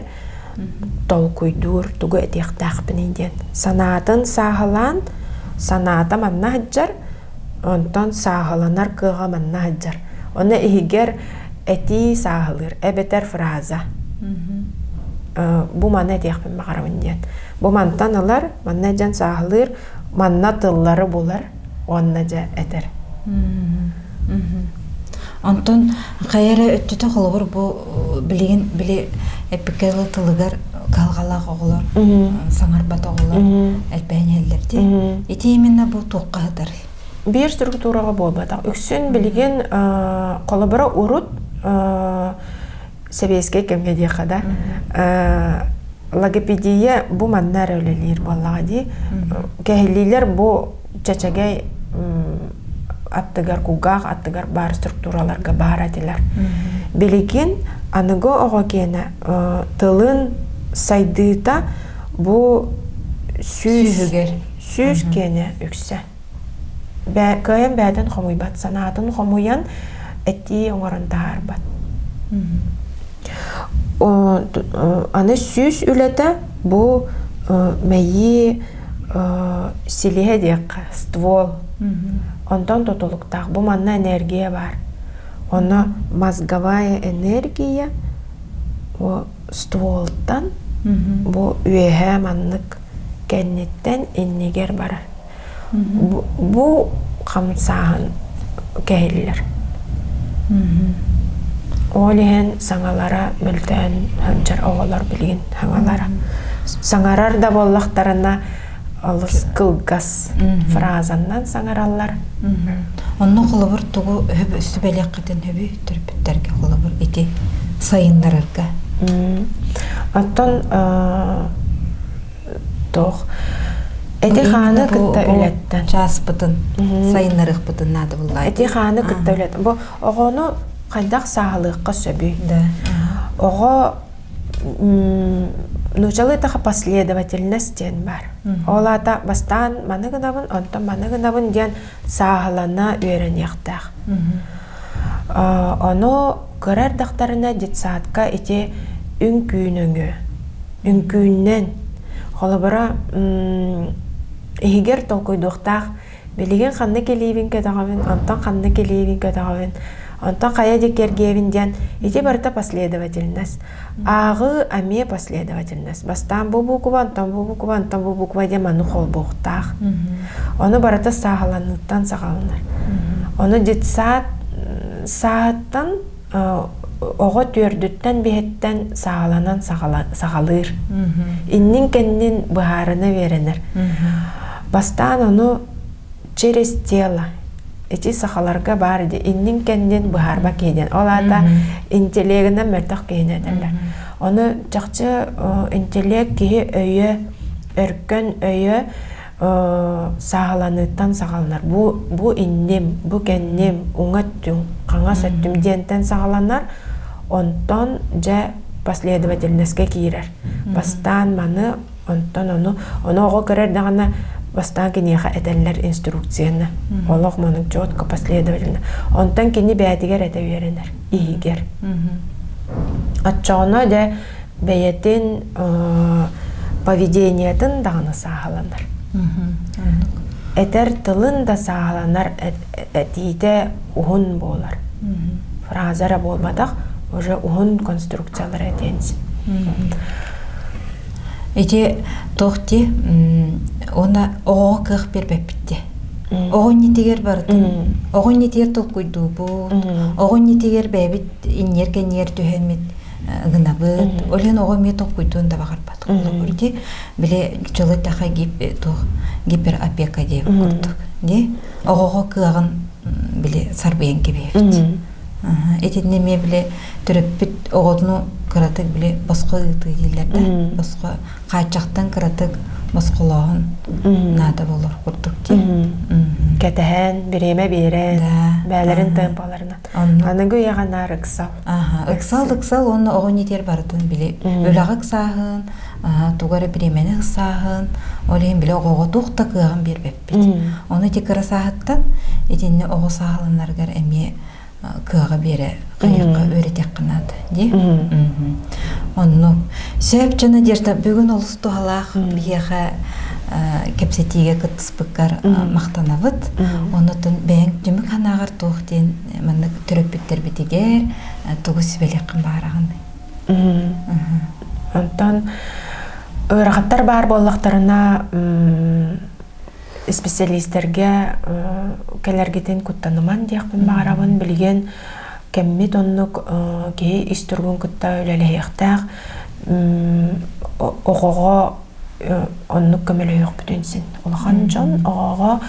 S2: толкуйдуур тугу этиэхтээхпиний диэн. Санаатын сааһылаан, санаата манна сылдьар, онтон сааһыланар кыаҕа манна сылдьар. Ону иһигэр этии сааһылыыр эбэтэр фраза. Бу маны этиэхпин баҕарабын диэн. Бу мантан ылар, манна дьэн сааһылыыр, манна тыллары булар уонна дьэ этэр.
S1: Онтон хайа эрэ өттүтэ холобур бу билигин били эпикэлы тылыгар кыһалҕалаах оҕолор, саҥарбат оҕолор элбээн иһэллэр дии. Ити именно бу туохха сытарый?
S2: Биир структураҕа буолбатах. Үксүн билигин холобура урут сэбиэскэй кэмҥэ диэххэ да логопедия бу манна эрэ үлэлиир буоллаҕа дии. Кэһиллиилэр бу чэчэгэй аттыгар, кулгаах аттыгар баар структураларга баар этилэр. Билигин аныгы оҕо киэнэ тылын сайдыыта бу сүүс, сүүс киэнэ үксэ. Кыайан бэйэтин хомуйбат, санаатын хомуйан этии оҥорон таһаарбат. Аны сүүс үлэтэ бу мэйии силиһэ диэххэ, ствол. Онтон тутулуктаах. Бу манна энергия баар. Онно мозговая энергия стволтан бу үөһээ маннык кэнниттэн иннигэр барар. Бу хамсааһын кэһиллэр. Ол иһин саҥалара мөлтөөн сылдьар оҕолор билигин саҥалара. Саҥарар да буоллахтарына олус кылгас фразаннан саҥараллар.
S1: Онно холобур тугу сүбэлиэххитин сөбүй төрөппүттэргэ холобур ити сайыннарарга?
S2: Оттон. Туох эти-хааны кытта үлэттэн.
S1: Чааспытын сайыннарыахпытын наада буллаа.
S2: Эти-хааны кытта үлэттэн. Бу оҕону хайдах сааһылыахха сөбүй?
S1: Да.
S2: Оҕо нуучалыы таха последовательность диэн бар. Ол аата бастаан маны гынабын, онтон маны гынабын диэн сааһылана үөрэниэхтээх. Ону кыра эрдэхтэринэ детсадка ити үҥкүү нөҥүө, үҥкүүннэн, холобура, иһигэр толкуйдуохтаах билигин ханнык илиибин көтөҕөбүн, онтон ханнык илиибин көтөҕөбүн, онтон хайа диэки эргийэбин диэн ити барыта последовательность. Ааҕыы эмиэ последовательность. Бастаан бу буква, онтон бу буква, онтон бу буква диэн маны холбуохтаах. Ону барыта сааһыланыыттан саҕаланар. Ону детсад сааһыттан оҕо түөрдүттэн биһиттэн саҕаланан саҕалыыр. Иннин-кэннин быһаарына үөрэнэр. Бастаан ону через тело ити сахаларга баар ди иннин кэннин быһаарба киһи диэн ол аата интеллегинэн мөлтөх киһини этэллэр ону чахчы интеллект киһи өйө өркөн өйө сааһыланыыттан саҕаланар бу бу инним бу кэнним уҥа өттүм хаҥас өттүм диэнтэн саҕаланар онтон дьэ последовательноска киирэр бастаан маны Онтон ону ону оҕо көрөр даҕаны бастаан киниэхэ этэллэр инструкцияны. Олох маннык четко последовательно. Онтон кини бэйэтигэр этэ үөрэнэр иһигэр. Оччоҕуна дьэ бэйэтин поведениетын даҕаны сааһыланар. Этэр тылын да сааһыланар этиитэ уһун буолар. Фраза эрэ буолбатах, уже уһун конструкциялар этиэн
S1: Ити туох дии уонна оҕоҕо кыах биэрбэппит дии. Оҕо иннитигэр барытын, оҕо иннитигэр толкуйдуубут, оҕо иннитигэр бэйэбит инниэр-кэнниэр түһэммит гынабыт. Ол иһин оҕо эмиэ толкуйдуон да баҕарбат. Холобур дии, били дьылы таха туох гиперопека диэбит курдук. Дии оҕоҕо кыаҕын били сарбыйан кэбиһэбит. Итиннэ эмиэ били төрөппүт оҕотуну кыратык били босхо ыытыы дииллэр да босхо хааччахтан кыратык босхолооһун наада болор курдук дии
S2: кэтэһэн бириэмэ биэрэн бээлэрин темпаларынан аныгы үйэҕэ наар ыксал
S1: ыксал ыксал уонна оҕо нитиэр барытын били үлэҕэ ыксааһын тугу эрэ бириэмэни ыксааһын ол иһин били оҕоҕо туох да кыаҕын биэрбэппит ону ити кыра сааһыттан итиннэ оҕо сааһыланарыгар эмиэ кыаҕы биэрэ хайыахха үөрэтиэххэ наада дии оннук сөп дьэ Надежда бүгүн олус туһалаах биһиэхэ кэпсэтиигэ кыттыспыккар махтанабыт оннуттан бэйэҥ түмүк санааҕар туох диэн маннык төрөппүттэрбитигэр тугу сүбэлиэххин баҕараҕын
S2: онтон ыарахаттар баар буоллахтарына исписэлиистэргэ кэлэргитин куттаныман диэхпин баҕарабын. Билигин кэммит оннук киһи ис туругун кытта үлэлэһиэхтээх. Оҕоҕо оннук көмөлөһүөхпүтүн син. Улахан дьон оҕоҕо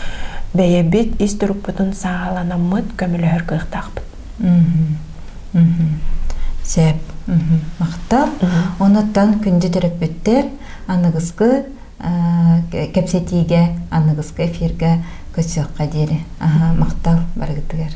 S2: бэйэбит ис турукпутун сааһыланаммыт көмөлөһөр кыахтаахпыт.
S1: Сөп. Махтал. Онуттан күндү төрөппүттэр аныгыскы кэпсэтиигэ аныгыскы эфиргэ көрсүөххэ диэри. Аха, махтал барыгытыгар.